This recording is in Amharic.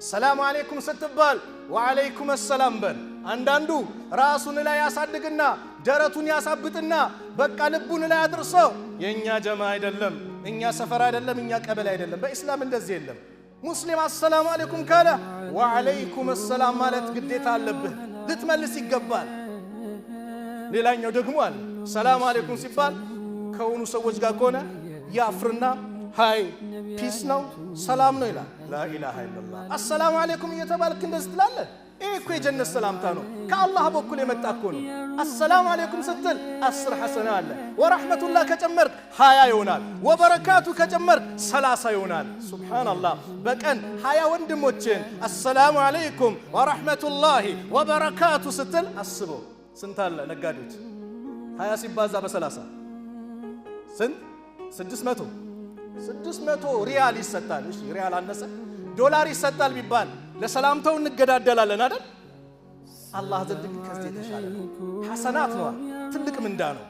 ሰላም አለይኩም ስትባል ወዓለይኩም ሰላም በል። አንዳንዱ ራሱን ላይ ያሳድግና ደረቱን ያሳብጥና በቃ ልቡን ላይ አድርሶ የእኛ ጀማ አይደለም፣ እኛ ሰፈር አይደለም፣ እኛ ቀበሌ አይደለም። በኢስላም እንደዚህ የለም። ሙስሊም አሰላሙ አለይኩም ካለ ወዓለይኩም ሰላም ማለት ግዴታ አለብህ፣ ልትመልስ ይገባል። ሌላኛው ደግሞ አለ፣ ሰላም አለይኩም ሲባል ከሆኑ ሰዎች ጋር ከሆነ ያፍርና hi፣ peace ነው፣ ሰላም ነው ይላል። ላኢላሃ ኢለላህ። አሰላሙ አለይኩም እየተባልክ እንደዚህ ትላለህ? ይህ እኮ የጀነት ሰላምታ ነው፣ ከአላህ በኩል የመጣ እኮ ነው። አሰላሙ አለይኩም ስትል 10 ሐሰና አለ። ወረሕመቱላህ ከጨመርክ 20 ይሆናል። ወበረካቱ ከጨመርክ 30 ይሆናል። ሱብሓነላህ። በቀን 20 ወንድሞችን አሰላሙ አለይኩም ወረሕመቱላሂ ወበረካቱ ስትል አስበው ስንት አለ ነጋዴዎች? 20 ሲባዛ በ30 ስንት? 600። 600 ሪያል ይሰጣል። እሺ ሪያል አነሰ፣ ዶላር ይሰጣል ቢባል ለሰላምታው እንገዳደላለን አይደል? አላህ ዘንድ ግን ከዚህ የተሻለ ነው። ሐሰናት ነዋ፣ ትልቅ ምንዳ ነው።